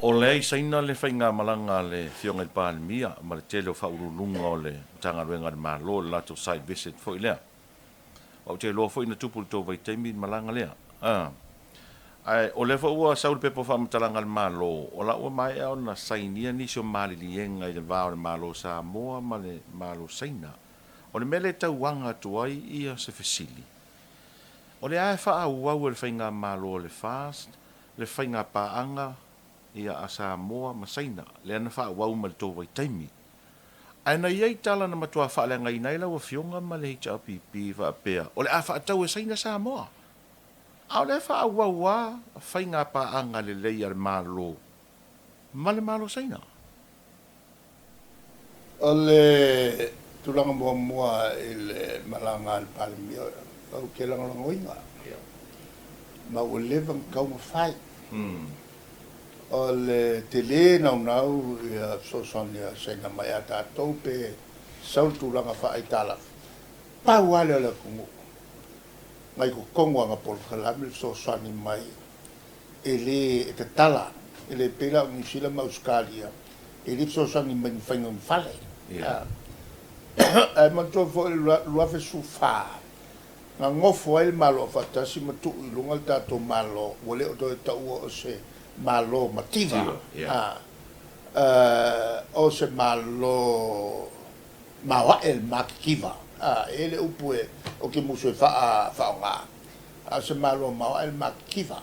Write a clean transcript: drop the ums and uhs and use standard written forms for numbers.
O lea i Saina le faigamalaga a le Afioga i le Palemia ma le tele o faauluuluga o le Matagaluega a le Malo i le latou site visit foi lea. Ou te iloa foi na tupu i le tou vaitaimi le malaga lea. A. Ae o lea foi ua sau le pepa o faamatalaga a le Malo, o la ua maea ona sainia nisi o maliliega i le va o le Malo o Samoa ma le Malo o Saina. O le mea lea e tauaga atu ai ia se fesili, o le a e faaauau e le Faigamalo a le FAST le faiga paaga ia a Samoa ma Saina, lea na faaauau mai le tou vaitaimi. Ae na i ai tala na matua faaleagaina ai lau Afioga ma le HRPP faapea, o le a faatau e Saina Samoa. A o lea e faaauau lava faiga paaga lelei a le Malo ma le Malo Saina. O le tulaga muamua i le malaga a le Palemia, ou te lagolagoina, ma ua leva ona tatau ona fai. O le tele naunau ia fesoasoani a Saina mai ia tatou pe sau le tulaga faa-aitalafu, pau lava lea o le atunuu na i totonu o ana polokalame le fesoasoani mai e le e tatala, e le pei la o Niu Sila ma Ausetalia e le fesoasoani mai i ni faiga o ni fale. Ae manatua foi i le 2014 na nofo ai le Malo Aufaatasi ma tuu i luga le tatou Malo, ua le o toe taua o se Malo mativa, o se Malo maoae le matitiva. E i ai le upu ou te musu e faaaoga, a o se Malo maoae le matitiva.